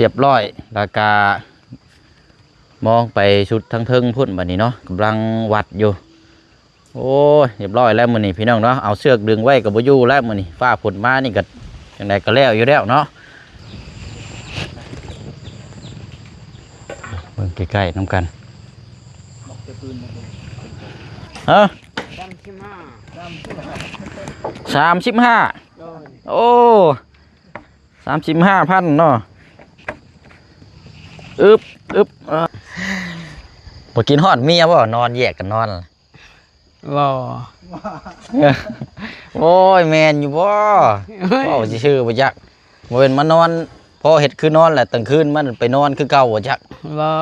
ຮຽບຮ້ອຍ ແລ້ວກະມອງໄປສຸດທາງເທິງພຸ້ນ ບັດນີ້ເນາະ ກຳລັງວັດຢູ່. ໂອ້ຍ ຮຽບຮ້ອຍແລ້ວມື້ນີ້ພີ່ນ້ອງເນາະ ເອົາເຊືອກດຶງໄວ້ກໍບໍ່ຢູ່ແລ້ວມື້ນີ້ ຟ້າຝົນມານີ້ກໍຈັ່ງໃດກໍແລ້ວຢູ່ແລ້ວເນາະ. ເບິ່ງໃກ້ໆນຳກັນ ຮະ ສາມສິບຫ້າ ໂດຍ ໂອ້ ສາມສິບຫ້າພັນເນາະ ອຶບ ອຶບ ເອີ ບໍ່ຄິດຮອດເມຍບໍ່ ນອນແຍກກັນນອນ ບໍ່ ໂອ້ຍ ແມ່ນຢູ່ບໍ່ ໂອ້ຍ ເວົ້າຊື່ໆບໍ່ຈັກ ບໍ່ແມ່ນມານອນ ພໍເຮັດຄືນອນແຫຼະ ກາງຄືນມັນໄປນອນຄືເກົ່າບໍ່ຈັກ ບໍ່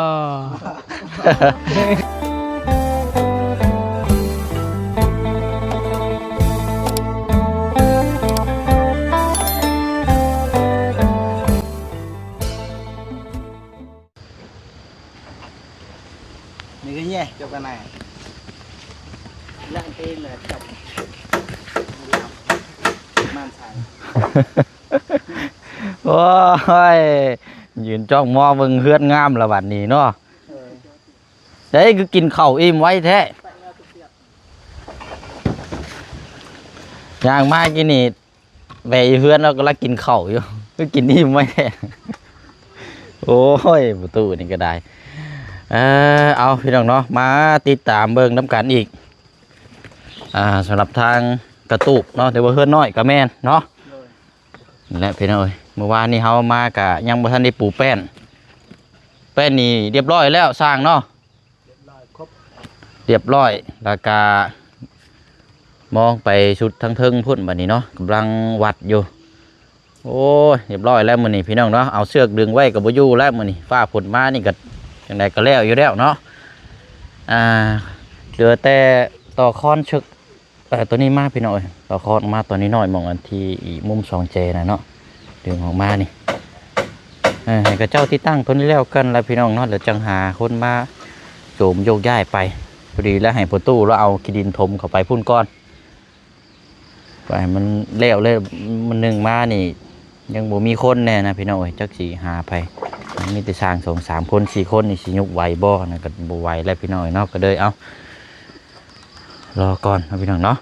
ນີ້ຄືແຍ່ ເຈົ້າກະນາຍ ລະເອງລະຈັບ ມານຊາຍ ໂອ້ຍ ຢືນຈ້ອງມໍເບິ່ງເຮືອນງາມລະບັດນີ້ເນາະ ເອີ ໄດ້ຄືກິນເຂົ້າອີ່ມໄວແທ້ ຍ່າງມາກີ້ນີ້ ແວ່ຢູ່ເຮືອນ ເຮົາກຳລັງກິນເຂົ້າຢູ່ ຄືກິນອີ່ມໄວແທ້ ໂອ້ຍ ປະຕູນີ້ກໍໄດ້ ເອີ ເອົາ ພີ່ນ້ອງເນາະ ມາຕິດຕາມເບິ່ງນຳກັນອີກ ອ່າ ສຳລັບທາງກະຕູບເນາະ ຖືວ່າເຮືອນນ້ອຍກໍແມ່ນເນາະ ໂດຍ ນີ້ແຫຼະພີ່ນ້ອງເອີຍ ມື້ວານນີ້ເຮົາມາກະຍັງບໍ່ທັນໄດ້ປູແປ້ນ ແປ້ນນີ້ຮຽບຮ້ອຍແລ້ວຊ່າງເນາະ ຮຽບຮ້ອຍຄົບ ຮຽບຮ້ອຍ ແລ້ວກະມອງໄປສຸດທາງເທິງພຸ້ນ ບັດນີ້ເນາະ ກຳລັງວັດຢູ່. ໂອ້ຍ ຮຽບຮ້ອຍແລ້ວມື້ນີ້ພີ່ນ້ອງເນາະ ເອົາເຊືອກດຶງໄວ້ກໍບໍ່ຢູ່ແລ້ວມື້ນີ້ ຟ້າຝົນມານີ້ກໍຈັ່ງໃດກໍແລ້ວຢູ່ແລ້ວເນາະ ອ່າ ເຫຼືອແຕ່ຕໍ່ຄອນເຊືອກ ເອີ ໂຕນີ້ມາພີ່ນ້ອງເອີຍ ກໍຄອດອອກມາຕອນນ້ອຍໆ ໝ່ອງອັນທີ່ອີກມຸມສອງແຈນະເນາະ ດຶງອອກມານີ້ ເອີ ໃຫ້ເຂົາເຈົ້າຕິດຕັ້ງໂຕນີ້ແລ້ວກັນລະພີ່ນ້ອງເນາະ ແລ້ວຈັ່ງຫາຄົນມາໂຈມໂຍກຍ້າຍໄປ. ພໍດີແລ້ວໃຫ້ພໍ່ຕູ້ລາວເອົາຂີ້ດິນຖົມເຂົ້າໄປພຸ້ນກ່ອນ ໄປໃຫ້ມັນແລ້ວເລີຍ ມື້ໜຶ່ງມານີ້ ຍັງບໍ່ມີຄົນແນ່ນະພີ່ນ້ອງເອີຍ ຈັກຊິຫາໃຜ ມີແຕ່ຊ່າງສອງສາມຄົນສີ່ຄົນນີ້ ຊິຍົກໄຫວບໍ່ ນັ້ນກໍບໍ່ໄຫວແລ້ວພີ່ນ້ອງເອີຍເນາະ ກໍເລີຍເອົາ ລໍກ່ອນເນາະພີ່ນ້ອງເນາະ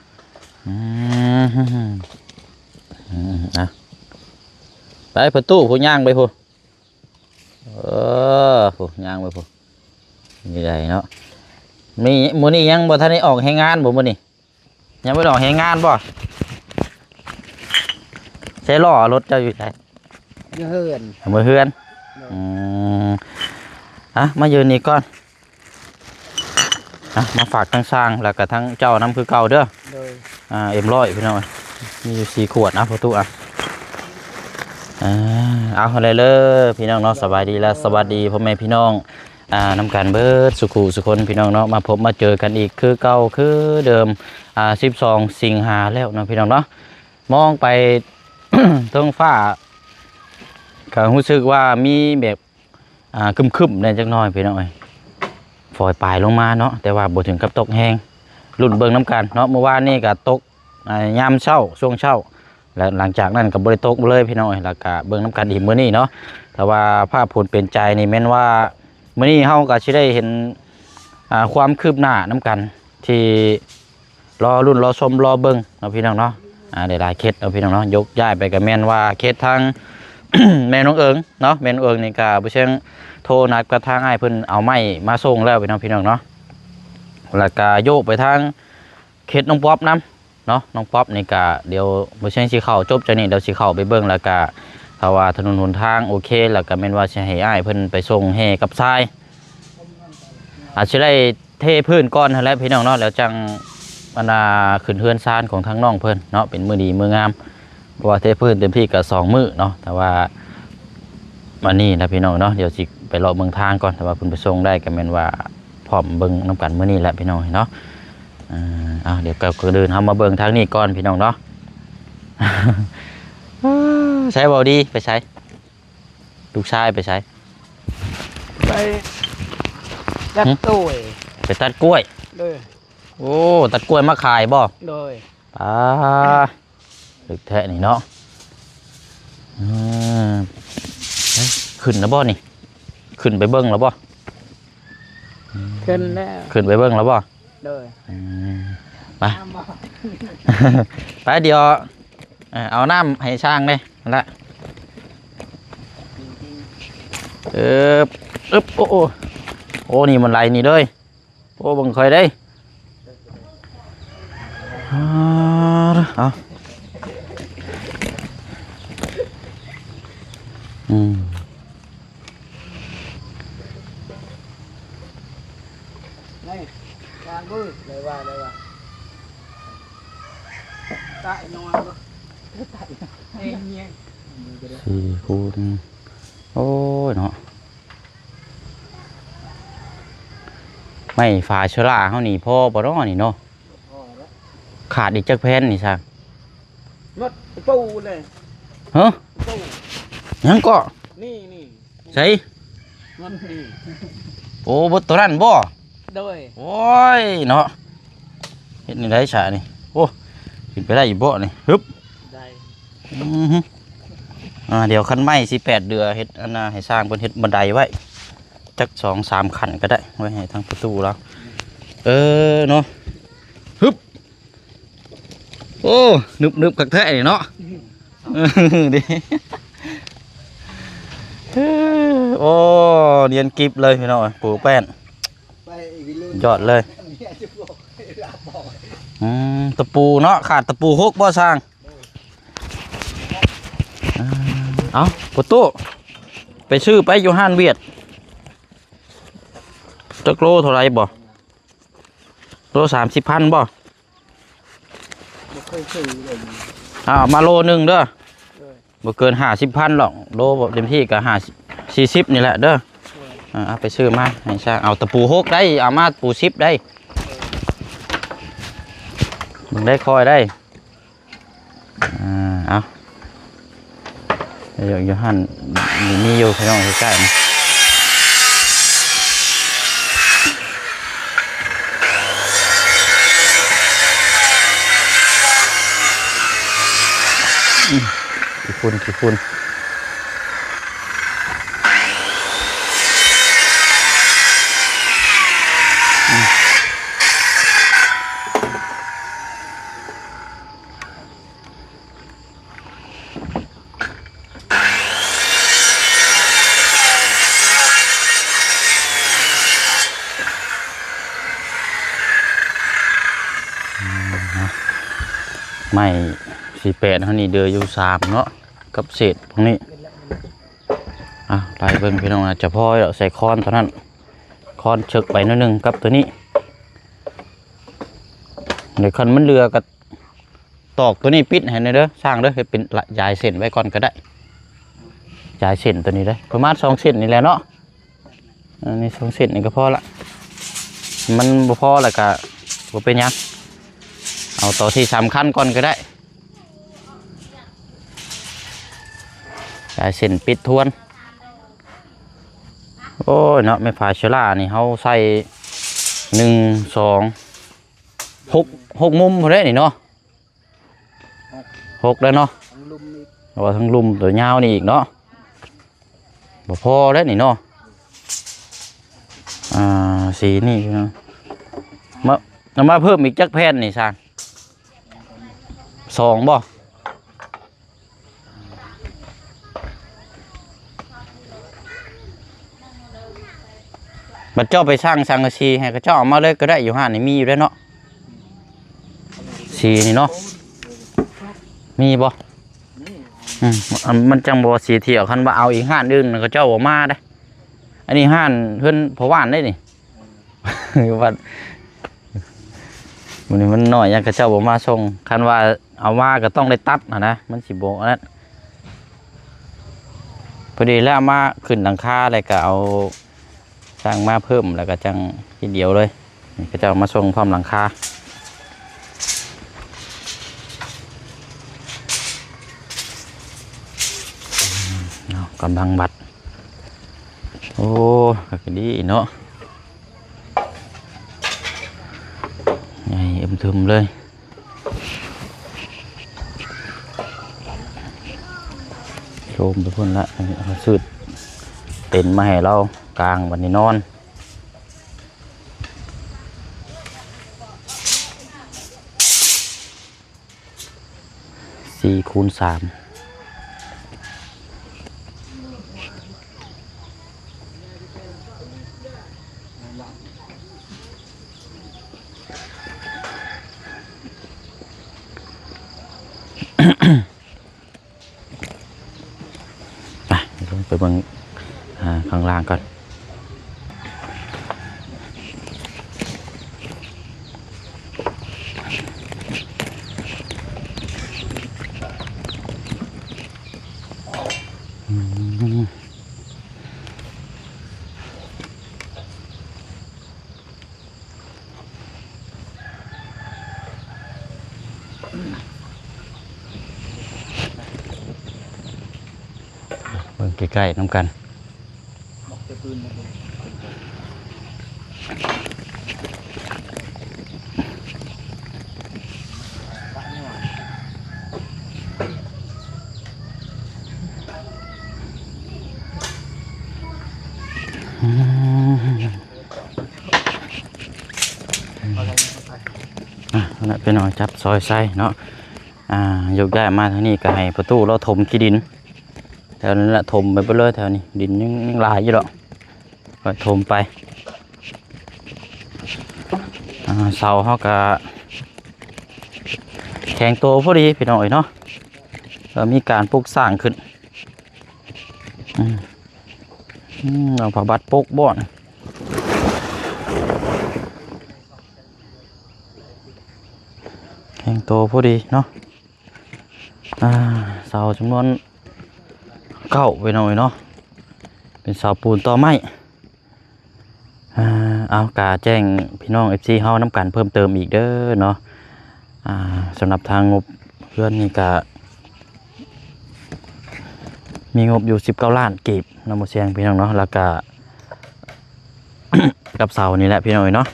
ອືມ ອືມ ອ່ະ ໄປປະຕູພຸ້ນ ຍ່າງໄປພຸ້ນ ເອີ ພຸ້ນ ຍ່າງໄປພຸ້ນ ນີ້ໄດ້ເນາະ ມີ ມື້ນີ້ຍັງບໍ່ທັນໄດ້ອອກແຮງງານບໍ່ມື້ນີ້? ຍັງບໍ່ໄດ້ອອກແຮງງານບໍ່? ໃຊ້ລໍ້ລົດເຈົ້າຢູ່ໃສ? ຢູ່ເຮືອນ ເມືອເຮືອນ ໂດຍ ອືມ ອ່ະ ມາຢືນນີ້ກ່ອນ ອ່ະ ມາຝາກທາງຊ່າງ ແລ້ວກໍທາງເຈົ້ານຳຄືເກົ່າເດີ ໂດຍ ອ່າ ເອັມຮ້ອຍ ພີ່ນ້ອງ ມີຢູ່ສີ່ຂວດ ອ່ະ ພໍ່ຕູ້ ອ່ະ ອ່າ ເອົາ ເອົາເລີຍ ພີ່ນ້ອງເນາະ ສະບາຍດີ ແລະ ສະຫວັດດີພໍ່ແມ່ພີ່ນ້ອງ ອ່າ ນຳກັນເບິດສູ່ຄູ່ສູ່ຄົນ ພີ່ນ້ອງເນາະ ມາພົບມາເຈີກັນອີກຄືເກົ່າຄືເດີມ ອ່າ ສິບສອງສິງຫາແລ້ວເນາະ ພີ່ນ້ອງເນາະ ມອງໄປເທິງຟ້າ ກໍຮູ້ສຶກວ່າມີແບບ ອ່າ ຄຶ້ມໆແດ່ຈັກໜ້ອຍ ພີ່ນ້ອງເອີຍ ຝອຍປາຍລົງມາເນາະ ແຕ່ວ່າບໍ່ເຖິງກັບຕົກແຮງ ລຸ້ນເບິ່ງນຳກັນເນາະ ມື້ວານນີ້ກໍຕົກ ອ່າ ຍາມເຊົ້າ ຊ່ວງເຊົ້າ ແລະ ຫຼັງຈາກນັ້ນກໍບໍ່ໄດ້ຕົກເລີຍ ພີ່ນ້ອງເອີຍ ແລ້ວກໍເບິ່ງນຳກັນອີກມື້ນີ້ເນາະ ຖ້າວ່າຟ້າຝົນເປັນໃຈນີ້ແມ່ນວ່າ ມື້ນີ້ເຮົາກໍຊິໄດ້ເຫັນ ອ່າ ຄວາມຄືບໜ້ານຳກັນ ທີ່ລໍລຸ້ນລໍຊົມລໍເບິ່ງເນາະ ພີ່ນ້ອງເນາະ ອ່າ ຫຼາຍໆເຂດເນາະ ພີ່ນ້ອງເນາະ ຍົກຍ້າຍໄປກໍແມ່ນວ່າເຂດທາງ ແມ່ນ້ອງເອີງເນາະ ແມ່ນ້ອງເອີງນີ້ກໍບໍ່ເຊີງໂທນັດກັບທາງອ້າຍເພິ່ນເອົາໄມ້ມາສົ່ງແລ້ວ ພີ່ນ້ອງ ພີ່ນ້ອງເນາະ ແລ້ວກໍໂຍກໄປທາງເຂດນ້ອງປັອບນຳ ເນາະ ນ້ອງປັອບນີ້ກະດຽວມື້ເຊົ້າຊິເຂົ້າ ຈົບຈາກນີ້ດຽວຊິເຂົ້າໄປເບິ່ງ ແລ້ວກະຖ້າວ່າຖະໜົນຫົນທາງໂອເຄ ແລ້ວກະແມ່ນວ່າຊິໃຫ້ອ້າຍເພິ່ນໄປສົ່ງແຮ່ກັບຊາຍ ອາດຊິໄດ້ເທພື້ນກ່ອນຫັ້ນແຫຼະພີ່ນ້ອງເນາະ ແລ້ວຈັ່ງອັນນ່າຂຶ້ນເຮືອນຊານຂອງທາງນ້ອງເພິ່ນເນາະ ເປັນມື້ດີມື້ງາມ ເພາະວ່າເທພື້ນເຕັມທີ່ກະສອງມື້ເນາະ ແຕ່ວ່າອັນນີ້ລະພີ່ນ້ອງເນາະ ດຽວຊິໄປເລາະເບິ່ງທາງກ່ອນ ຖ້າວ່າເພິ່ນໄປສົ່ງໄດ້ກະແມ່ນວ່າ ພ້ອມເບິ່ງນຳກັນມື້ນີ້ແຫຼະພີ່ນ້ອງເນາະ ເອີ ເອົາ ດຽວກ່ອນອື່ນເຮົາມາເບິ່ງທາງນີ້ກ່ອນພີ່ນ້ອງເນາະ ໃສເວົ້າດີ ໄປໃສ? ລູກຊາຍໄປໃສ? ໄປຕັດ ຫື? ກ້ວຍ ໄປຕັດກ້ວຍ ໂດຍ ໂອ້ ຕັດກ້ວຍມາຂາຍບໍ່? ໂດຍ ປາ ເລິກແທ້ນີ້ເນາະ ອືມ ເອີ ຂຶ້ນແລ້ວບໍ່ນີ້? ຂຶ້ນໄປເບິ່ງແລ້ວບໍ່? ຂຶ້ນແລ້ວ ຂຶ້ນໄປເບິ່ງແລ້ວບໍ່? ໂດຍ ອືມ ໄປ ໄປ ດຽວ ເອີ ເອົານ້ຳໃຫ້ຊ່າງແດ່ຫັ້ນລະ ເອີບ ອຶບ ໂອ້ ໂອ້ ໂອ້ ນີ້ມັນໄຫຼນີ້ເລີຍ ໂອ້ ເບິ່ງຂ້ອຍເດ້ ອາ ເອົາ ອືມ ນີ້ ກາງເບິ່ງ ໄດ້ວ່າ ໄດ້ວ່າ ຕາຍນອນ ເອີຍ ສີ່ຄູນ ໂອ້ຍເນາະ ໄມ້ຝາເຊື້ອລາເຮົານີ້ພໍບໍ່ເນາະນີ້ເນາະ? ພໍແລ້ວ ຂາດອີກຈັກແຜ່ນນີ້ຊ່າງ? ໝົດປູເລີຍ ຮະ? ປູ ຫຍັງເກາະ? ນີ້ ນີ້ ໃສ? ມັນນີ້ ໂອ້ ເບິດໂຕນັ້ນບໍ່? ໂດຍ ໂອ້ຍເນາະ ເຮັດແນວໃດຊະນີ້? ໂອ້ ຂຶ້ນໄປໄດ້ຢູ່ບໍ່ນີ້? ຮຶບ ໄດ້ ອືຮຶ ອ່າ ດຽວຄັນໄມ້ຊິແປດເດືອ ເຮັດອັນນ່າ ໃຫ້ຊ່າງເພິ່ນເຮັດບັນໄດໄວ້ ຈັກສອງສາມຂັ້ນກໍໄດ້ ໄວ້ໃຫ້ທາງປະຕູລາວ ເອີເນາະ ຮຶບ ໂອ້ ໜຶບໆ ຄັກແທ້ນີ້ເນາະ ເອີ ດີ ໂອ້ ນຽນກິບເລີຍພີ່ນ້ອງ ປູແປ້ນ ຍອດເລີຍ ອືມ ຕະປູເນາະ ຂາດຕະປູຫົກບໍ່ຊ່າງ? ເອົາ ປະຕູ ໄປຊື້ໄປຢູ່ຮ້ານຫວຽດ ຈັກໂລເທົ່າໃດບໍ່? ໂລສາມສິບພັນບໍ່? ບໍ່ເຄີຍຊື້ເລີຍ ເອົາມາໂລໜຶ່ງເດີ ເອີ ບໍ່ເກີນຫ້າສິບພັນດອກ ໂລບໍ່ເຕັມທີ່ກໍຫ້າສິບ ສີ່ສິບນີ້ແຫຼະເດີ ເອີ ເອົາໄປຊື້ມາໃຫ້ຊ່າງ ເອົາຕະປູຫົກໄດ້ ເອົາມາຕະປູສິບໄດ້ ເອີ ເບິ່ງໄດ້ຄ່ອຍໄດ້. ອ່າ ເອົາ ຢູ່ ຢູ່ຫັ້ນ ມີຢູ່ພີ່ນ້ອງໃກ້ໆ ນີ້ ອືມ ຂີ້ຝຸ່ນ ຂີ້ຝຸ່ນ. ໄມ້ສີ່ແປດເຮົານີ້ເຫຼືອຢູ່ສາມເນາະ ກັບເສດພວກນີ້ ອ່ະ ໄລ່ເບິ່ງພີ່ນ້ອງ ອາດຈະພໍດອກ ໃສ່ຄ້ອນເທົ່ານັ້ນ ຄ້ອນເຊິກໄປໜ້ອຍໜຶ່ງກັບໂຕນີ້ ແລ້ວຄັນມັນເຫຼືອກໍ ຕອກໂຕນີ້ປິດໃຫ້ແດ່ເດີ ຊ່າງເດີ ເຮັດເປັນລະ ຢາຍເສັ້ນໄວ້ກ່ອນກໍໄດ້ ຢາຍເສັ້ນໂຕນີ້ເດີ ປະມານສອງເສັ້ນນີ້ແຫຼະເນາະ ອັນນີ້ສອງເສັ້ນນີ້ກໍພໍລະ ມັນບໍ່ພໍລະກະບໍ່ເປັນຫຍັງ ເອົາໂຕທີ່ສຳຄັນກ່ອນກໍໄດ້ ຢາຍເສັ້ນປິດທວນ ໂອ້ຍເນາະ ໄມ້ຝາເຊື້ອລານີ້ເຮົາໃສ່ ໜຶ່ງ ສອງ ຫົກ ຫົກມຸມພຸ້ນເດ້ນີ້ເນາະ ຫົກແລ້ວເນາະ ທັງລຸ່ມນີ້ ເພາະວ່າທັງລຸ່ມຕົວຍາວນີ້ອີກເນາະ ບໍ່ພໍແລ້ວນີ້ເນາະ ອ່າ ສີນີ້ເນາະ ມາ ເອົາມາເພີ່ມອີກຈັກແຜ່ນນີ້ຊ່າງ ສອງບໍ່? ບັດເຈົ້າໄປສັ່ງສັງກະສີໃຫ້ເຂົາເຈົ້າເອົາມາເລີຍກໍໄດ້ ຢູ່ຮ້ານນີ້ມີຢູ່ເດ້ເນາະ ສີນີ້ເນາະ ມີບໍ່? ອືມ ອັນ ມັນຈັ່ງບໍ່ສີທຽວ ຄັນວ່າເອົາອີກຮ້ານອື່ນເຂົາເຈົ້າບໍ່ມາເດ້ ອັນນີ້ຮ້ານເຮືອນພໍ່ຫວ່ານເດ້ນີ້ ວັດ ມື້ນີ້ມັນໜ້ອຍ ຍັງເຂົາເຈົ້າບໍ່ມາສົ່ງ ຄັນວ່າເອົາມາກໍຕ້ອງໄດ້ຕັດຫັ້ນນະ ມັນຊິບໍ່ອັນນັ້ນ ພໍດີແລ້ວມາຂຶ້ນຫຼັງຄາ ແລ້ວກໍເອົາຊ່າງມາເພີ່ມ ແລ້ວກໍຈັ່ງທີດຽວເລີຍ ນີ້ເຂົາເຈົ້າມາສົ່ງພ້ອມຫຼັງຄາ ເນາະ ກຳລັງວັດ ໂອ້ ຄັກອີ່ຫຼີເນາະ ໃຫຍ່ອຶມທຶມເລີຍ ໂຊມໄປພຸ້ນລະ ເອົາສືດ ເຕັນມາໃຫ້ລາວກາງ ບັດນີ້ນອນ ສີ່ຄູນສາມ. ໄປ ລົງໄປເບິ່ງ ອ່າ ຂ້າງລ່າງກ່ອນ. ອືມ ເບິ່ງໃກ້ໆນຳກັນ. ອືມ ອ່ະ ນັ້ນແຫຼະ ພີ່ນ້ອງ ຈັບຊອຍໃສ່ເນາະ. ອ່າ ຍົກຍ້າຍມາທາງນີ້ກໍໃຫ້ພໍ່ຕູ້ລາວຖົມຂີ້ດິນ ແຖວນັ້ນແຫຼະ ຖົມໄປເບິດເລີຍແຖວນີ້ ດິນຍັງ ຍັງຫຼາຍຢູ່ດອກ ຄ່ອຍຖົມໄປ. ອ່າ ເສົາເຮົາກໍແຂງໂຕພໍດີພີ່ນ້ອງເອີຍເນາະ ກໍມີການປຸກສ້າງຂຶ້ນ. ອືມ ອືມ ເອົາຜ້າບັດປົກບ່ອນ ແຂງໂຕພໍດີເນາະ. ອ່າ ເສົາຈຳນວນເກົ້າ ພີ່ນ້ອງເອີຍເນາະ ເປັນເສົາປູນຕໍ່ໄມ້. ອ່າ ເອົາ ກະແຈ້ງພີ່ນ້ອງເອັຟຊີເຮົານຳກັນເພີ່ມເຕີມອີກເດີເນາະ. ອ່າ ສຳລັບທາງງົບເຮືອນນີ້ກະມີງົບຢູ່ສິບເກົ້າລ້ານກີບເນາະ ບໍ່ສຽງ ພີ່ນ້ອງເນາະ. ແລ້ວກະ ກັບເສົານີ້ແຫຼະ ພີ່ນ້ອງເອີຍເນາະ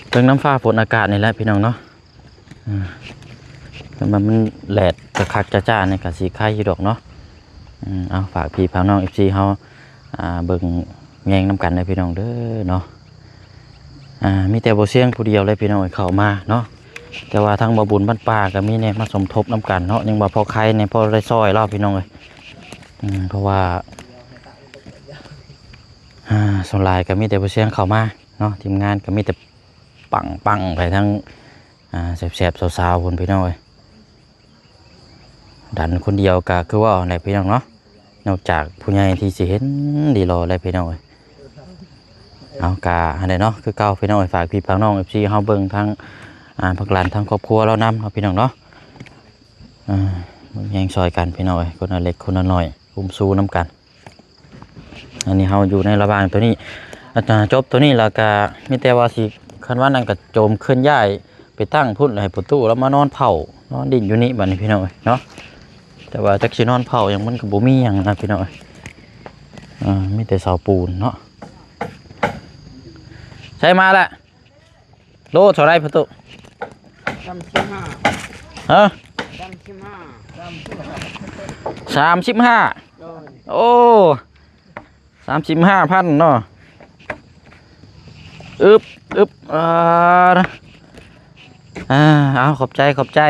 ເບິ່ງນຳຟ້າຝົນອາກາດນີ້ແຫຼະ ພີ່ນ້ອງເນາະ. ອ່າ ຄັນວ່າມັນແດດຄັກໆຈ້າໆນີ້ກໍຊິໄຄຢູ່ດອກເນາະ. ອືມ ເອົາ ຝາກພີ່ຝາກນ້ອງເອັຟຊີເຮົາ ອ່າ ເບິ່ງແຍງນຳກັນເດີພີ່ນ້ອງເດີເນາະ. ອ່າ ມີແຕ່ບໍ່ສຽງຜູ້ດຽວເລີຍພີ່ນ້ອງເອີຍເຂົ້າມາເນາະ ແຕ່ວ່າທາງບໍ່ບຸນບ້ານປ່າກໍມີແດ່ມາສົມທົບນຳກັນເນາະ ຍັງວ່າພໍໄຄແດ່ ພໍໄດ້ຊ່ອຍລາວພີ່ນ້ອງເອີຍ. ອືມ ເພາະວ່າ ອ່າ ສ່ວນຫຼາຍກໍມີແຕ່ບໍ່ສຽງເຂົ້າມາເນາະ ທີມງານກໍມີແຕ່ປັງໆໄປທາງ ອ່າ ແຊບໆສາວໆພຸ້ນພີ່ນ້ອງເອີຍ. ດັນຄົນດຽວກໍຄືເວົ້າແຫຼະພີ່ນ້ອງເນາະ ນອກຈາກຜູ້ໃຫຍ່ທີ່ຊິເຫັນດີລໍແຫຼະພີ່ນ້ອງເອີຍ. ເອົາ ກະຫັ້ນແຫຼະເນາະ ຄືເກົ່າພີ່ນ້ອງເອີຍ ຝາກພີ່ຝາກນ້ອງເອັຟຊີເຮົາເບິ່ງທາງ ອ່າ ພັກຫຼັງທາງຄອບຄົວລາວນຳເນາະ ພີ່ນ້ອງເນາະ. ອ່າ ເບິ່ງແຮງຊ່ອຍກັນພີ່ນ້ອງເອີຍ ຄົນລະເລັກຄົນລະນ້ອຍ ອຸ້ມຊູນຳກັນ. ອັນນີ້ເຮົາຢູ່ໃນລະຫວ່າງໂຕນີ້ ອ່າ ຈົບໂຕນີ້ແລ້ວກະມີແຕ່ວ່າຊິ ຄັນວ່ານັ້ນກະໂຈມເຄື່ອນຍ້າຍໄປຕັ້ງພຸ້ນ ໃຫ້ພໍ່ຕູ້ລາວມານອນເຝົ້າ ນອນດິ້ນຢູ່ນີ້ບັດນີ້ພີ່ນ້ອງເອີຍເນາະ. ແຕ່ວ່າຈັກຊິນອນເຝົ້າຫຍັງ ມັນກະບໍ່ມີຫຍັງນະພີ່ນ້ອງເອີຍ. ອ່າ ມີແຕ່ເສົາປູນເນາະ. ໃສ່ມາລະ ໂລເທົ່າໃດພໍ່ຕູ້? ສາມສິບຫ້າ ຮະ? ສາມສິບຫ້າ ສາມສິບຫ້າ ໂດຍ. ໂອ້ ສາມສິບຫ້າພັນເນາະ. ອຶບ ອຶບ ອ່າ ອ່າ ເອົາ ຂອບໃຈ ຂອບໃຈ.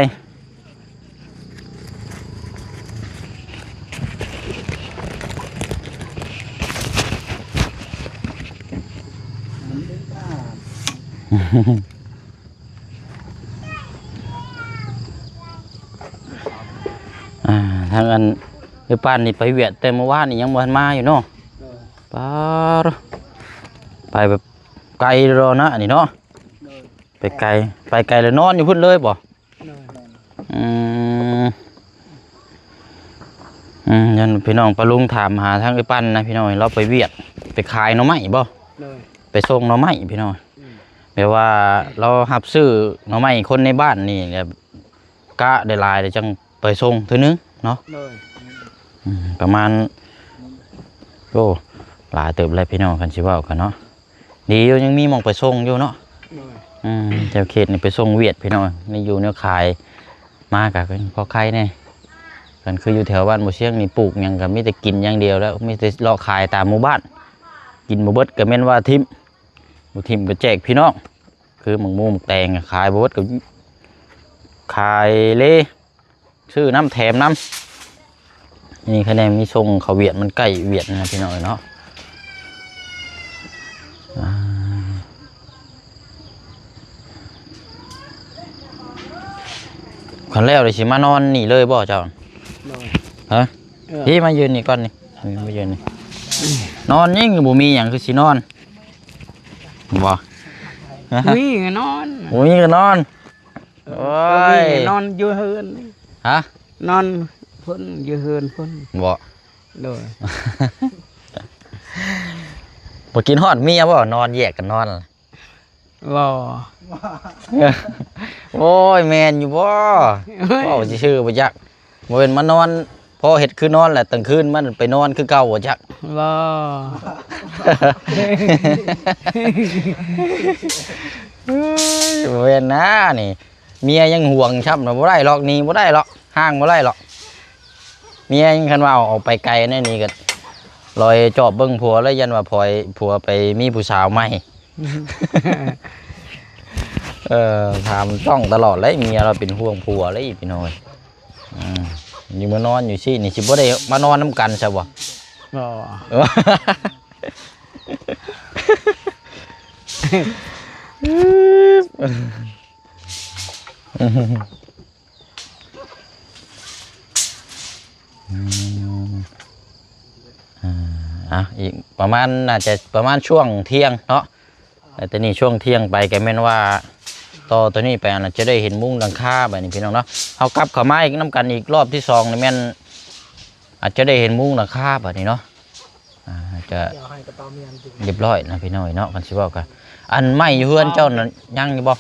ອ່າ ທາງອັນ ເອື້ອຍປານນີ້ໄປຫວຽດແຕ່ມື້ວານນີ້ ຍັງບໍ່ທັນມາຢູ່ເນາະ. ໂດຍ. ປາດ ໄປແບບໄກໂລນະອັນນີ້ເນາະ. ໂດຍ. ໄປໄກ ໄປໄກແລ້ວນອນຢູ່ພຸ້ນເລີຍບໍ່? ໂດຍ. ອືມ ອືມ ຢ້ານພີ່ນ້ອງປ້າລຸງຖາມຫາທາງເອື້ອຍປັນນະ ພີ່ນ້ອງ ລາວໄປຫວຽດ ໄປຂາຍໜໍ່ໄມ້ບໍ່? ໂດຍ. ໄປສົ່ງໜໍ່ໄມ້ ພີ່ນ້ອງ. ອືມ. ແບບວ່າລາວຮັບຊື້ໜໍ່ໄມ້ຄົນໃນບ້ານນີ້ແຫຼະ ກະໄດ້ຫຼາຍແລ້ວຈັ່ງໄປສົ່ງເທື່ອໜຶ່ງເນາະ. ໂດຍ. ອືມ ປະມານ ໂອ້ ຫຼາຍເຕີບແລ້ວ ພີ່ນ້ອງ ຄັນຊິເວົ້າກັນເນາະ. ດີຢູ່ ຍັງມີໝ່ອງໄປສົ່ງຢູ່ເນາະ. ໂດຍ. ອືມ ແຖວເຂດນີ້ໄປສົ່ງຫວຽດ ພີ່ນ້ອງ ແນວຢູ່ແນວຂາຍມາກະພໍໄຄແດ່. ຄັນຄືຢູ່ແຖວບ້ານບໍ່ຊຽງນີ້ ປູກຫຍັງກໍມີແຕ່ກິນຢ່າງດຽວແລ້ວ ມີແຕ່ເລາະຂາຍຕາມໝູ່ບ້ານ ກິນບໍ່ເບິດກໍແມ່ນວ່າຖິ້ມ ບໍ່ຖິ້ມກໍແຈກພີ່ນ້ອງ ຄືໝາກໝູ່ໝາກແຕງ ຂາຍບໍ່ເບິດກໍຂາຍເລີຍ ຊື້ນຳແຖມນຳ. ນີ້ຄະແນນມີສົ່ງເຂົ້າຫວຽດ ມັນໃກ້ຫວຽດນະພີ່ນ້ອງເອີຍເນາະ. ອ່າ ຄັນແລ້ວນີ້ຊິມານອນນີ້ເລີຍບໍ່ເຈົ້າ? ໂດຍ ຮະ? ເອີ ພີ່ມາຢືນນີ້ກ່ອນນີ້ ມາຢືນນີ້ ນອນນີ້ບໍ່ມີຫຍັງຄືຊິນອນ ບໍ່ ມີກໍນອນ ບໍ່ມີກໍນອນ. ໂອ້ຍ ນອນຢູ່ເຮືອນ ຮະ? ນອນພຸ້ນ ຢູ່ເຮືອນພຸ້ນ ບໍ່? ໂດຍ ບໍ່ຄິດຮອດເມຍບໍ່? ນອນແຍກກັນນອນ ບໍ່ ໂອ້ຍ ແມ່ນຢູ່ບໍ່? ເວົ້າຊື່ໆ ບໍ່ຈັກ ບໍ່ແມ່ນມານອນ ພໍເຮັດຄືນອນແຫຼະ ກາງຄືນມັນໄປນອນຄືເກົ່າບໍ່ຈັກ ບໍ່ ເອີຍ ບໍ່ແມ່ນນານີ້ ເມຍຍັງຫ່ວງຊ້ຳ ບໍ່ໄດ້ດອກ ໜີບໍ່ໄດ້ດອກ ຫ່າງບໍ່ໄດ້ດອກ ເມຍຍັງ ຄັນວ່າເອົາໄປໄກແນວນີ້ກໍລອຍຈອບເບິ່ງຜົວແລ້ວ ຢ້ານວ່າຜົວ ຜົວໄປມີຜູ້ສາວໃໝ່. ເອີ ຖາມຕ້ອງຕະຫຼອດເລີຍ ເມຍລາວເປັນຫ່ວງຜົວເລີຍພີ່ນ້ອງເອີຍ. ອືມ ນີ້ມານອນຢູ່ຊີ້ນີ້ ຊິບໍ່ໄດ້ມານອນນຳກັນຊະບໍ່? ບໍ່ ອືມ ອ່າ ອ່ະ ອີກປະມານ ໜ້າຈະປະມານຊ່ວງທ່ຽງເນາະ ແລ້ວແຕ່ນີ້ຊ່ວງທ່ຽງໄປກໍແມ່ນວ່າ ຕໍ່ໂຕນີ້ໄປ ອາດຈະໄດ້ເຫັນມຸງຫຼັງຄາບາດນີ້ພີ່ນ້ອງເນາະ. ເຮົາກັບເຂົ້າມາອີກນຳກັນອີກລອບທີສອງນີ້ແມ່ນ ອາດຈະໄດ້ເຫັນມຸງຫຼັງຄາບາດນີ້ເນາະ. ອ່າ ຈະ ດຽວໃຫ້ກະເປົາເມຍມັນກິນ ຮຽບຮ້ອຍນະພີ່ນ້ອງເນາະ. ຄັນຊິເວົ້າກະ ອັນໄມ້ຢູ່ເຮືອນເຈົ້ານັ້ນຍັງຢູ່ບໍ່?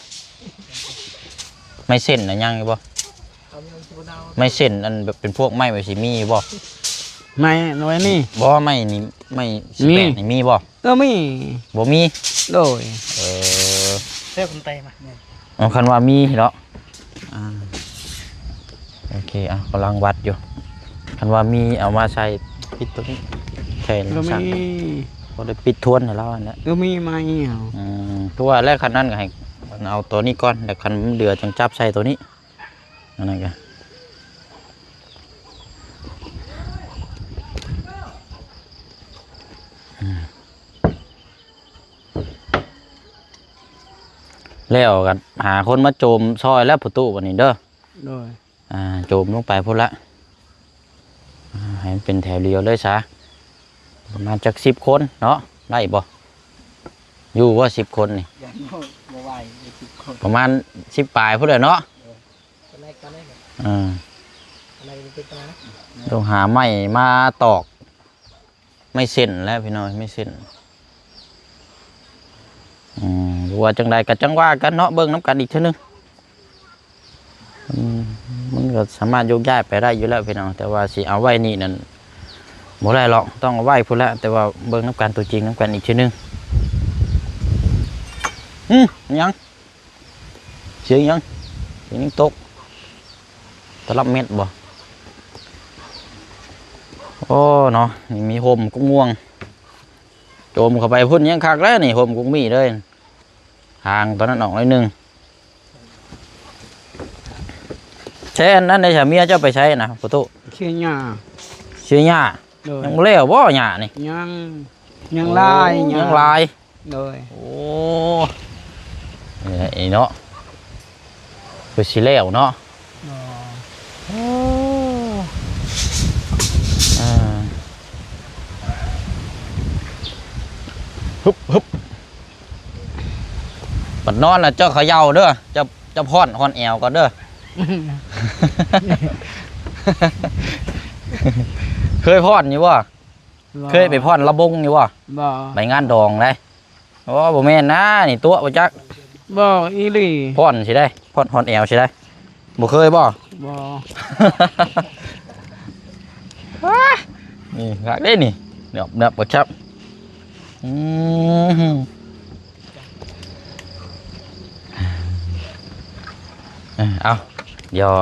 ໄມ້ເສັ້ນນະຍັງຢູ່ບໍ່? ເອົາເມຍມັນກິນບໍ່ເອົາ ໄມ້ເສັ້ນອັນແບບເປັນພວກໄມ້ແບບຊິມີຢູ່ບໍ່? ໄມ້ ໄມ້ນີ້ ບໍ່ ໄມ້ນີ້ ໄມ້ສິບແປດນີ້ມີບໍ່? ເອີ ມີ ບໍ່ມີ ໂດຍ ເອີ ເອີ ຄົນໄຕມາ ເອົາ ຄັນວ່າມີເນາະ ອ່າ ໂອເຄ ເອົາ ກຳລັງວັດຢູ່ ຄັນວ່າມີເອົາມາໃສ່ ປິດໂຕນີ້ ແທນ ກໍມີ ບໍ່ໄດ້ປິດທວນໃຫ້ລາວຫັ້ນແຫຼະ ກໍມີໄມ້ເອົາ ອືມ ຄືວ່າແລ້ວ ຄັນນັ້ນກໍໃຫ້ເອົາໂຕນີ້ກ່ອນ ແລ້ວຄັນມັນເຫຼືອຈັ່ງຈັບໃສ່ໂຕນີ້ ອັນນັ້ນກໍ ອືມ ແລ້ວກໍຫາຄົນມາໂຈມຊ່ອຍແລ້ວ ພໍ່ຕູ້ ບັດນີ້ເດີ ໂດຍ ອ່າ ໂຈມລົງໄປພຸ້ນລະ ອ່າ ໃຫ້ມັນເປັນແຖວດຽວເລີຍຊະ ປະມານຈັກສິບຄົນເນາະ ໄດ້ບໍ່? ຢູ່ບໍ່ສິບຄົນນີ້? ຍັງບໍ່ ບໍ່ໄຫວ ສິບຄົນ ປະມານສິບປາຍພຸ້ນແຫຼະເນາະ ເອີ ຕອນແລກ ຕອນແລກ ອ່າ ຕອນແລກ ຕ້ອງຫາໄມ້ມາຕອກ ໄມ້ເສັ້ນແຫຼະພີ່ນ້ອງ ໄມ້ເສັ້ນ ອືມ ຫຼືວ່າຈັ່ງໃດກໍຈັ່ງວ່າກັນເນາະ ເບິ່ງນຳກັນອີກເທື່ອໜຶ່ງ ມັນ ມັນກໍສາມາດໂຍກຍ້າຍໄປໄດ້ຢູ່ແລ້ວພີ່ນ້ອງ ແຕ່ວ່າຊິເອົາໄວ້ນີ້ນັ້ນບໍ່ໄດ້ດອກ ຕ້ອງເອົາໄວ້ພຸ້ນແຫຼະ ແຕ່ວ່າເບິ່ງນຳກັນ ຕົວຈິງນຳກັນອີກເທື່ອໜຶ່ງ ຫື ຫຍັງ? ສຽງຫຍັງ? ສຽງຫຍັງຕົກ? ຕະລັບເມັດບໍ່? ໂອ້ ເນາະ ນີ້ມີຮົ່ມກົກມ່ວງ ໂຈມເຂົ້າໄປພຸ້ນຍັງຄັກແລ້ວນີ້ ຮົ່ມກົກໝີ້ເລີຍ ຫ່າງຕອນນັ້ນອອກໜ້ອຍໜຶ່ງ ແຊອັນນັ້ນໄດ້ຊະ ເມຍເຈົ້າໄປໃສນະ ພໍ່ຕູ້? ເສຍຫຍ້າ ເສຍຫຍ້າ ໂດຍ ຍັງບໍ່ແລ້ວບໍ່ຫຍ້ານີ້? ຍັງ ຍັງຫຼາຍ ໂອ້ ຫຍ້າ ຍັງຫຼາຍ ໂດຍ ໂອ້ ນີ້ແຫຼະ ນີ້ເນາະ ຄືຊິແລ້ວເນາະ ອໍ ໂອ້ ອ່າ ຮຶບ ຮຶບ ບັດນອນລະເຈົ້າເຂົາເຍົາເດີ ເຈົ້າ ເຈົ້າຜ່ອນ ຜ່ອນແອວກ່ອນເດີ ເຄີຍຜ່ອນຢູ່ບໍ່? ບໍ່ ເຄີຍໄປຜ່ອນລຳວົງຢູ່ບໍ່? ບໍ່ ໄປງານດອງໃດ ໂອ້ ບໍ່ແມ່ນນາ ນີ້ຕົວະບໍ່ຈັກ ບໍ່ ອີ່ຫຼີ ຜ່ອນຊິໄດ້ ຜ່ອນ ຜ່ອນແອວຊິໄດ້ ບໍ່ເຄີຍບໍ່? ບໍ່ ນີ້ຄັກເດ້ນີ້ ເໜືອບ ເໜືອບບໍ່ຈັບ ອືມ ເອີ ເອົາ ດຽວ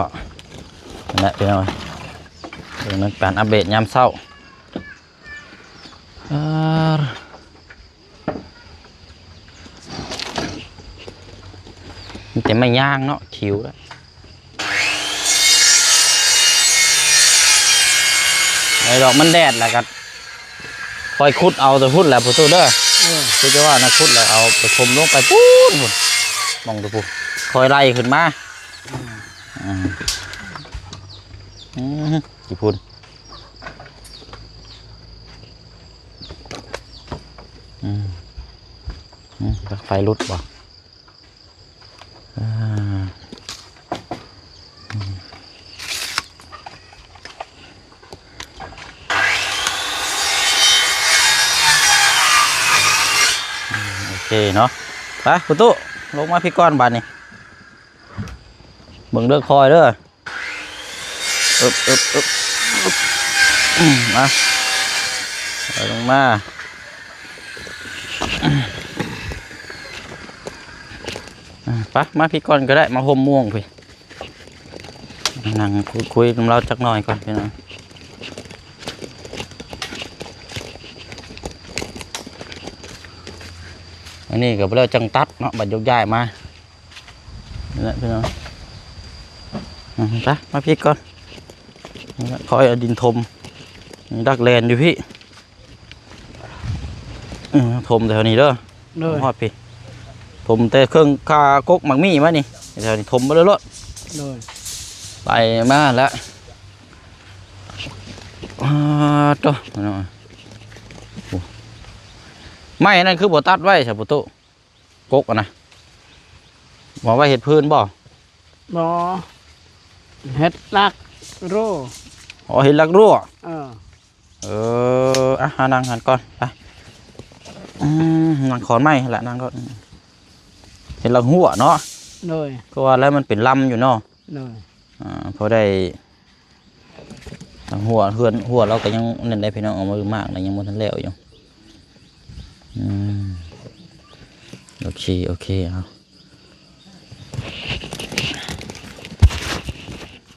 ນັ້ນແຫຼະ ພີ່ນ້ອງ ເບິ່ງນຳການອັບເດດຍາມເຊົ້າ. ເອີ ມີແຕ່ໄມ້ຍາງເນາະ ຂິວແລ້ວ. ໄອ້ດອກມັນແດດແລ້ວກໍຄ່ອຍຂຸດເອົາແຕ່ພຸ້ນແຫຼະ ປະຕູເດີ. ເອີ ຄືຈະວ່ານະ ຂຸດແລ້ວເອົາໄປຖົມລົງໄປພຸ້ນ ພຸ້ນ ໝ່ອງຕະປູ ຄ່ອຍໄລ່ຂຶ້ນມາ. ອືມ ອືມ ຢູ່ພຸ້ນ. ອືມ ອືມ ປລັກໄຟຫຼຸດບໍ່? ອ່າ ອືມ ໂອເຄເນາະ. ໄປ ປະຕູ ລົງມາພີ້ກ່ອນບາດນີ້ ເບິ່ງເດີ ຄ່ອຍເດີ. ອຶບ ອຶບ ອຶບ ອືມ ມາ ໄປ ລົງມາ. ອາ ໄປ ມາພີ້ກ່ອນກໍໄດ້ ມາຮົ່ມມ່ວງພີ້ ນັ່ງຄຸຍນຳລາວຈັກໜ່ອຍກ່ອນພີ່ນ້ອງ. ອັນນີ້ກໍບໍ່ແລ້ວຈັ່ງຕັດເນາະ ບັດຍົກຍ້າຍມາ. ນີ້ແຫຼະພີ່ນ້ອງ ອືມ ໄປ ມາພີ້ກ່ອນ ນີ້ແຫຼະ ຄ່ອຍເອົາດິນຖົມ ນີ້ດັກແລ່ນຢູ່ພີ້. ອືມ ຖົມແຖວນີ້ເດີ ໂດຍ ຮອດພີ້ ຖົມແຕ່ເຄິ່ງຄາກົກໝາກມີ້ມານີ້ ແຖວນີ້ຖົມມາເລີຍໂລດ ໂດຍ ໄປມາແລ້ວ. ອາ ໂຕ ໄມ້ອັນນັ້ນຄືບໍ່ຕັດໄວ້ຊະ ປະຕູ? ກົກຫັ້ນນະ ບໍ່ໄວ້ເຮັດພື້ນບໍ່? ບໍ່ ເຮັດຫຼັກໂລ. ອໍ ເຮັດຫຼັກໂລ. ເອີ ເອີ ອ່ະ ຫານັ່ງຫັ້ນກ່ອນ ໄປ ອືມ ນັ່ງຂອນໄມ້ຫັ້ນລະ ນັ່ງກ່ອນ ເຮັດຫຼັກຮົ້ວເນາະ. ໂດຍ ຄືວ່າແລ້ວມັນເປັນລຳຢູ່ເນາະ. ໂດຍ ອ່າ ພໍໄດ້ ທາງຮົ້ວ ເຮືອນຮົ້ວລາວກໍຍັງນັ້ນໄດ໋ພີ່ນ້ອງ ເອົາມາມາກນະ ຍັງບໍ່ທັນແລ້ວຢູ່. ອືມ ໂອເຄ ໂອເຄ ເອົາ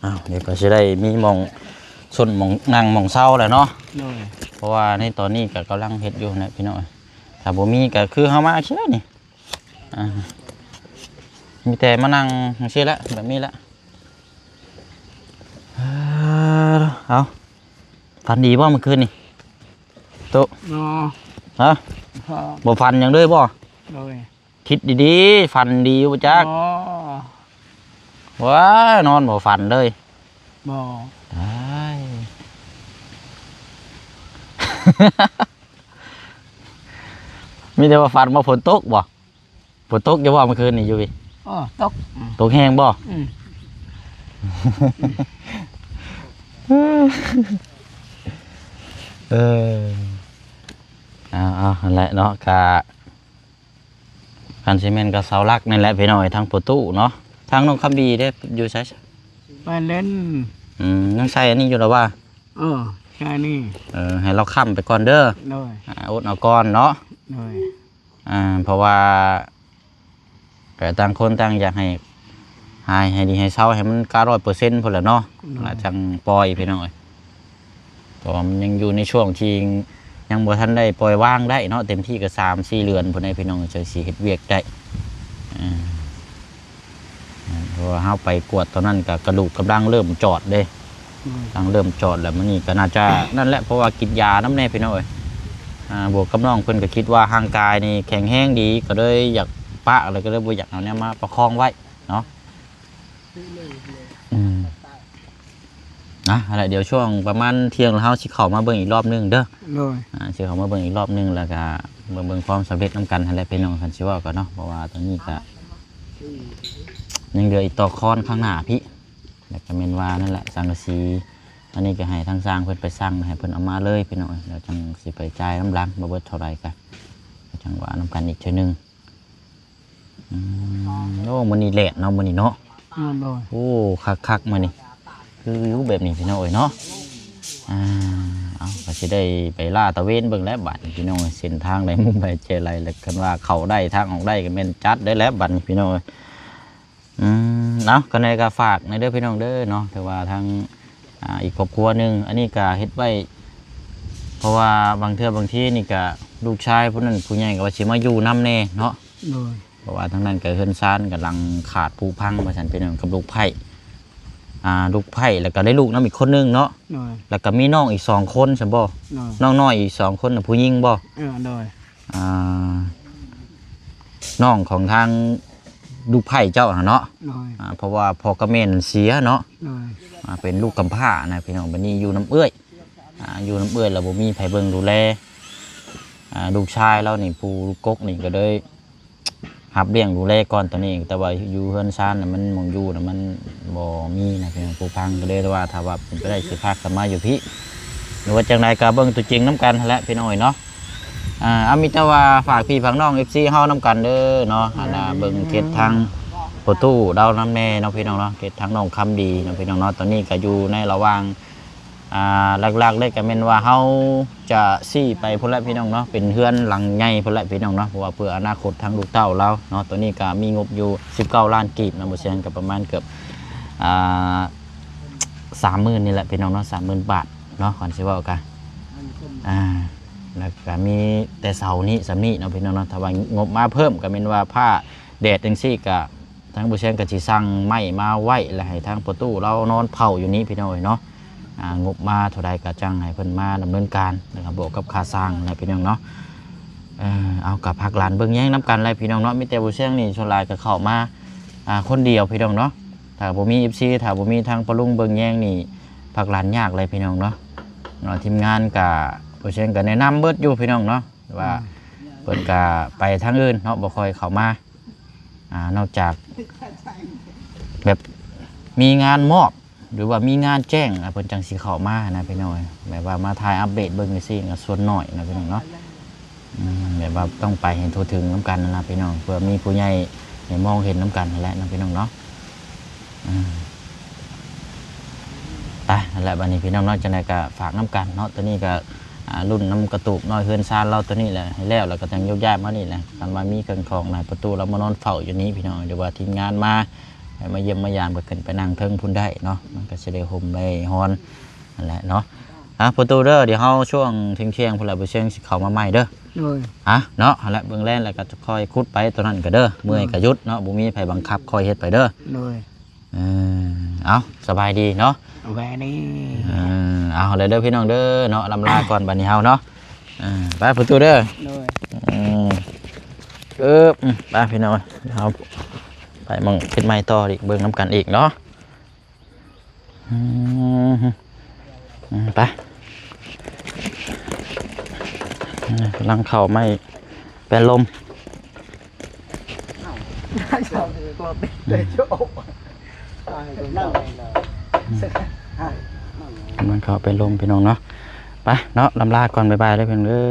ເອົາ ດຽວກໍຊິໄດ້ມີໝ່ອງຊົນ ໝ່ອງນັ່ງ ໝ່ອງເຊົາແຫຼະເນາະ. ໂດຍ ເພາະວ່າໃນຕອນນີ້ກໍກຳລັງເຮັດຢູ່ນະພີ່ນ້ອງ ຖ້າບໍ່ມີກໍຄືເຮົາມາຊີ້ແຫຼະນີ້. ອ່າ ມີແຕ່ມານັ່ງຈັ່ງຊີ້ແຫຼະ ແບບນີ້ແຫຼະ. ເອີ ເອົາ ຝັນດີບໍ່ມື້ຄືນນີ້ ໂຕ? ບໍ່ ຮະ? ບໍ່ ບໍ່ຝັນຫຍັງເລີຍບໍ່? ໂດຍ ຄິດດີໆ ຝັນດີຢູ່ບໍ່ຈັກ? ບໍ່ ວ້າຍ ນອນບໍ່ຝັນເລີຍ ບໍ່ ຕາຍ ມີແຕ່ວ່າຝັນວ່າຝົນຕົກບໍ່? ຝົນຕົກຢູ່ບໍ່ມື້ຄືນນີ້ຢູ່ພີ້? ເອີ ຕົກ ຕົກແຮງບໍ່? ອືມ ເອີ ເອົາໆ ຫັ້ນແຫຼະເນາະ ກະ ຄັນຊິແມ່ນກໍເສົາຫຼັກນີ້ແຫຼະພີ່ນ້ອງ ທາງປະຕູເນາະ. ທາງນ້ອງຄຳດີເດ້ ຢູ່ໃສ? ໄປຫຼິ້ນ ອືມ ຍັງໃສ່ອັນນີ້ຢູ່ລະວ່າ? ເອີ ໃສ່ນີ້ ເອີ ໃຫ້ລາວຄ້ຳໄປກ່ອນເດີ ໂດຍ ອ່າ ອົດເອົາກ່ອນເນາະ ໂດຍ ອ່າ ເພາະວ່າ ກໍຕ່າງຄົນຕ່າງຢາກໃຫ້ ຫາຍໃຫ້ດີໃຫ້ເຊົາໃຫ້ມັນກະຮ້ອຍເປີເຊັນພຸ້ນແຫຼະເນາະ ໂດຍ ລະຈັ່ງປ່ອຍພີ່ນ້ອງເອີຍ ເພາະວ່າມັນຍັງຢູ່ໃນຊ່ວງທີ່ຍັງບໍ່ທັນໄດ້ປ່ອຍວາງໄດ້ເນາະ ເຕັມທີ່ກໍສາມສີ່ເດືອນພຸ້ນໃດ໋ພີ່ນ້ອງ ຈັ່ງຊິເຮັດວຽກໄດ້ ອ່າ ເພາະວ່າເຮົາໄປກວດຕອນນັ້ນກໍກະດູກກຳລັງເລີ່ມຈອດເດ້ ອືມ ກຳລັງເລີ່ມຈອດແລ້ວ ມື້ນີ້ກໍໜ້າຈະນັ້ນແຫຼະ ເພາະວ່າກິນຢານຳແດ່ພີ່ນ້ອງເອີຍ ອ່າ ບວກກັບນ້ອງເພິ່ນກໍຄິດວ່າຮ່າງກາຍນີ້ແຂງແຮງດີ ກໍເລີຍຢາກປະ ແລ້ວກໍເລີຍບໍ່ຢາກເອົາແນວມາປະຄອງໄວ້ເນາະ ອືມ ນະ ຫັ້ນແຫຼະ ດຽວຊ່ວງປະມານທ່ຽງແລ້ວເຮົາຊິເຂົ້າມາເບິ່ງອີກລອບໜຶ່ງເດີ ໂດຍ ອ່າ ຊິເຂົ້າມາເບິ່ງອີກລອບໜຶ່ງ ແລ້ວກໍເບິ່ງ ເບິ່ງຄວາມສຳເລັດນຳກັນຫັ້ນແຫຼະພີ່ນ້ອງ ຄັນຊິເວົ້າກໍເນາະ ເພາະວ່າຕອນນີ້ກໍຍັງເຫຼືອອີກຕໍ່ຄອນຂ້າງໜ້າພີ້ ແລ້ວກໍແມ່ນວ່ານັ້ນແຫຼະ ສັງກະສີ ອັນນີ້ກໍໃຫ້ທາງຊ່າງເພິ່ນໄປສັ່ງ ໃຫ້ເພິ່ນເອົາມາເລີຍພີ່ນ້ອງເອີຍ ແລ້ວຈັ່ງຊິໄປຈ່າຍນຳຫຼັງ ວ່າເບິດເທົ່າໃດກໍ ກໍຈັ່ງວ່ານຳກັນອີກເທື່ອໜຶ່ງ ອືມ ໂອ້ ມື້ນີ້ແດດເນາະ ມື້ນີ້ເນາະ ອືມ ໂດຍ ໂອ້ ຄັກໆ ມື້ນີ້ ຄືຢູ່ແບບນີ້ພີ່ນ້ອງເອີຍເນາະ ອ່າ ເອົາ ກໍຊິໄດ້ໄປລາດຕະເວນເບິ່ງແຫຼະບາດນີ້ພີ່ນ້ອງ ເສັ້ນທາງໃດມຸມໃດແຈໃດ ແລ້ວຄັນວ່າເຂົ້າໄດ້ ທາງອອກໄດ້ ກໍແມ່ນຈັດໄດ້ແຫຼະບາດນີ້ພີ່ນ້ອງເອີຍ. ອືມ ເອົາ ກໍໃດກໍຝາກແດ່ເດີພີ່ນ້ອງເດີເນາະ ຖືວ່າທາງ ອ່າ ອີກຄອບຄົວໜຶ່ງ. ອັນນີ້ກະເຮັດໄວ້ ເພາະວ່າບາງເທື່ອບາງທີນີ້ກະ ລູກຊາຍຜູ້ນັ້ນຜູ້ໃຫຍ່ກະວ່າຊິມາຢູ່ນຳແດ່ເນາະ. ໂດຍ. ເພາະວ່າທາງນັ້ນກະເຮືອນຊານກຳລັງຂາດຜຸພັງວ່າຊັ້ນ ເປັນຫຍັງກັບລູກໃພ້ ອ່າ ລູກໃພ້ ແລ້ວກະໄດ້ລູກນຳອີກຄົນໜຶ່ງເນາະ. ໂດຍ. ແລ້ວກະມີນ້ອງອີກສອງຄົນຊັ້ນບໍ່? ໂດຍ. ນ້ອງນ້ອຍອີກສອງຄົນນະ ຜູ້ຍິງບໍ່? ເອີ ໂດຍ. ອ່າ ນ້ອງຂອງທາງລູກໃພ້ເຈົ້າຫັ້ນເນາະ. ໂດຍ. ອ່າ ເພາະວ່າພໍ່ກັບແມ່ນັ້ນເສຍເນາະ. ໂດຍ. ອ່າ ເປັນລູກກຳພ້ານະພີ່ນ້ອງ ບັດນີ້ຢູ່ນຳເອື້ອຍ ອ່າ ຢູ່ນຳເອື້ອຍແລ້ວບໍ່ມີໃຜເບິ່ງດູແລ. ອ່າ ລູກຊາຍລາວນີ້ ຜູ້ລູກກົກນີ້ກະເລີຍຮັບລ້ຽງດູແລກ່ອນຕອນນີ້ ແຕ່ວ່າຢູ່ເຮືອນຊານນະ ມັນ ໝ່ອງຢູ່ນະ ມັນບໍ່ມີນະພີ່ນ້ອງ ຜຸພັງ. ກະເລີຍວ່າ ຖ້າວ່າເປັນໄປໄດ້ຊິພາກັນມາຢູ່ພີ້ ຫຼືວ່າຈັ່ງໃດກະເບິ່ງຕົວຈິງນຳກັນຫັ້ນແຫຼະພີ່ນ້ອງເອີຍເນາະ. ອ່າ ເອົາ ມີແຕ່ວ່າຝາກພີ່ຝາກນ້ອງ ເອັຟຊີ ເຮົານຳກັນເດີເນາະ. ອັນນ່າ ເບິ່ງເຂດທາງພໍ່ຕູ້ລາວນຳແດ່ເນາະພີ່ນ້ອງເນາະ ເຂດທາງນ້ອງຄຳດີເນາະພີ່ນ້ອງເນາະ. ຕອນນີ້ກະຢູ່ໃນລະຫວ່າງ ອ່າ ຫຼັກໆເລີຍກະແມ່ນວ່າເຮົາຈະຊີ້ໄປພຸ້ນແຫຼະພີ່ນ້ອງເນາະ ເປັນເຮືອນຫຼັງໃຫຍ່ພຸ້ນແຫຼະພີ່ນ້ອງເນາະ ເພາະວ່າເພື່ອອະນາຄົດທາງລູກເຕົ້າລາວເນາະ. ຕອນນີ້ກະມີງົບຢູ່ສິບເກົ້າລ້ານກີບເນາະ ບໍ່ແຊງກະປະມານເກືອບ ອ່າ ສາມໝື່ນນີ້ແຫຼະພີ່ນ້ອງເນາະ ສາມໝື່ນບາດເນາະ ຄັນຊິເວົ້າກະ ອ່າ ແລ້ວກະມີແຕ່ເສົານີ້ສ່ຳນີ້ເນາະພີ່ນ້ອງເນາະ. ຖ້າວ່າງົບມາເພີ່ມກະແມ່ນວ່າຟ້າແດດຈັ່ງຊີ້ກະ ທາງບໍ່ແຊງກະຊິສັ່ງໄມ້ມາໄວ້ ແລະໃຫ້ທາງພໍ່ຕູ້ລາວນອນເຝົ້າຢູ່ນີ້ພີ່ນ້ອງເອີຍເນາະ. ອ່າ ງົບມາເທົ່າໃດກະຈັ່ງໃຫ້ເພິ່ນມາດຳເນີນການ ແລ້ວກະບວກກັບຄ່າສ້າງນະພີ່ນ້ອງເນາະ. ເອີ ເອົາ ກະພາກຫຼານເບິ່ງແຍງນຳກັນແຫຼະພີ່ນ້ອງເນາະ. ມີແຕ່ບໍ່ແຊງນີ້ສ່ວນຫຼາຍກະເຂົ້າມາ ອ່າ ຄົນດຽວພີ່ນ້ອງເນາະ. ຖ້າບໍ່ມີ ເອັຟຊີ ຖ້າບໍ່ມີທາງພໍ່ລຸງເບິ່ງແຍງນີ້ ພາກຫຼານຍາກເລີຍພີ່ນ້ອງເນາະ. ເນາະ ທີມງານກະ ບໍ່ແຊງກະແນະນຳເບິດຢູ່ພີ່ນ້ອງເນາະ ແຕ່ວ່າ ອືມ ເພິ່ນກະໄປທາງອື່ນເນາະ ບໍ່ຄ່ອຍເຂົ້າມາ. ອ່າ ນອກຈາກແບບມີງານມອບ ຫຼືວ່າມີງານແຈ້ງ ອ່າ ເພິ່ນຈັ່ງຊິເຂົ້າມານະພີ່ນ້ອງ. ແບບວ່າມາຖ່າຍອັບເດດເບິ່ງຈັ່ງຊີ້ກະສ່ວນໜ້ອຍນະພີ່ນ້ອງເນາະ. ອືມ ແບບວ່າຕ້ອງໄປໃຫ້ທົ່ວເຖິງນຳກັນນະພີ່ນ້ອງ ເພື່ອມີຜູ້ໃຫຍ່ໃຫ້ມອງເຫັນນຳກັນຫັ້ນແຫຼະນະພີ່ນ້ອງເນາະ. ອືມ ໄປຫັ້ນແຫຼະ ບັດນີ້ພີ່ນ້ອງເນາະ ຈັ່ງໃດກະຝາກນຳກັນເນາະ. ໂຕນີ້ກະ ອ່າ ລຸ້ນນຳກະຕູບນ້ອຍເຮືອນຊານລາວໂຕນີ້ແຫຼະ ໃຫ້ແລ້ວ ແລ້ວກະຈັ່ງຍົກຍ້າຍມານີ້ແຫຼະ. ຄັນວ່າມີເຄື່ອງຂອງນະ ພໍ່ຕູ້ລາວມານອນເຝົ້າຢູ່ນີ້ພີ່ນ້ອງ ຫຼືວ່າທີມງານມາ ໃຫ້ມາຢ້ຽມມາຢາມກະຂຶ້ນໄປນັ່ງເທິງພຸ້ນໄດ້ເນາະ ມັນກະຊິໄດ້ຮົ່ມໄດ້ຮ້ອນຫັ້ນແຫຼະເນາະ. ອ່າ ພໍ່ຕູ້ເດີ ດຽວເຮົາຊ່ວງທ່ຽງໆພຸ້ນແຫຼະ ບໍ່ແຊງຊິເຂົ້າມາໃໝ່ເດີ. ໂດຍ. ອ່າ ເນາະ ຫັ້ນແຫຼະ ເບິ່ງແລງແລ້ວກະຄ່ອຍຂຸດໄປໂຕນັ້ນກະເດີ ເມື່ອຍກະຢຸດເນາະ ບໍ່ມີໃຜບັງຄັບ ຄ່ອຍເຮັດໄປເດີ. ໂດຍ. ເອີ ເອົາ ສະບາຍດີເນາະ ສະບາຍດີ. ເອີ ເອົາ ແລ້ວເດີພີ່ນ້ອງເດີເນາະ ລຳລາກ່ອນບັດນີ້ເຮົາເນາະ. ເອີ ໄປພໍ່ຕູ້ເດີ. ໂດຍ. ອືມ ເອີ ອືມ ໄປພີ່ນ້ອງ ເຮົາໄປໝ່ອງເຮັດໃໝ່ຕໍ່ອີກ ເບິ່ງນຳກັນອີກເນາະ. ອືມ ອືມ ໄປ ອືມ ກຳລັງເຂົ້າໄມ້ແປ້ນລົມ. ກຳລັງເຂົ້າໄປລົມພີ່ນ້ອງເນາະ. ໄປເນາະ ລຳລາກ່ອນ ບາຍບາຍເດີພີ່ນ້ອງເດີ.